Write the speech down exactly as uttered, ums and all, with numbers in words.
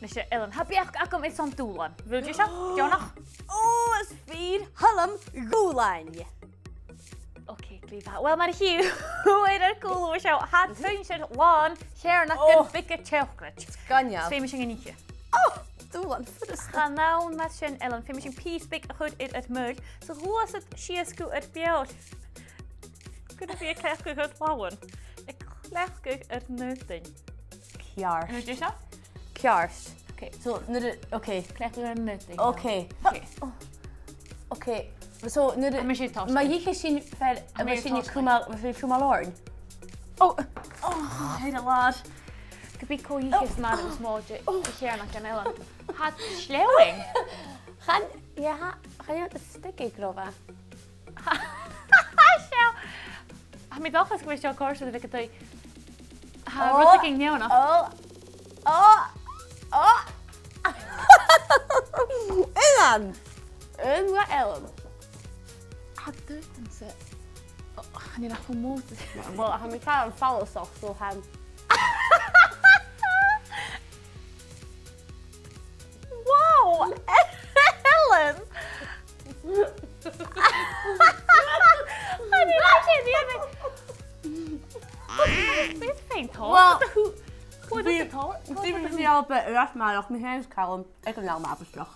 Seo, Ellen, tha beachd agam airson dùbhlan. Bheil thu deiseil? Deònach? Ò, is fìor thoil leam dùbhlan. Ok, glè mhath. Uill, mar a chì thu air ar cùlaibh seo, tha truinnsear làn cheàrnagan beaga teòcraid. Sgoinneil. Feumaidh sinn an ithe. Ò, dùbhlan furasta. Chan ann mar sin, Ellen. Feumaidh sinn pìos beag a chur air ar muir, 's a' gluasad sìos gu ar beul. Gun a bhith a' cleachdadh ar làmhan. A' cleachdadh ar n-aodainn. Ceart. An dèan seo? Ceart. Ok. So, nuair a, ok. Cleachdadh ar n-aodainn. Ok. Ok. Ok. So, nuair a, tha mi sin toirt. Ma dh'itheas sinn fear, a bheil sinn a' cumail, a bheil sinn a' cumail oirnn? Ò. Ò, tha e air làr. Ge bith cò dh'itheas mar as motha de, de cheàrnagan, Ellen. Tha iad sleamhainn. Chan, yeah, chan eil iad a' stiogaigeadh ro mhath. Seo. Tha mi an dòchas gu bheil seo a' còrdadh ribh, a Mhic an t-Saoir. Tha rudeigin neònach. Ò, ò, ò. Ellen! Ellen, Ellen. Tha dùbhlan sa... Ò, chan eil e cho mòr. Uill, tha mi a' faireachdainn follaiseach, so tha... Wow! Ellen! Chan eil e dìreach... Bidh e fhèin tòrr. Well, what is it called? What is it called? Bidh e uabhasach math, ach mi fhìn is Calum aig an àm aibreach.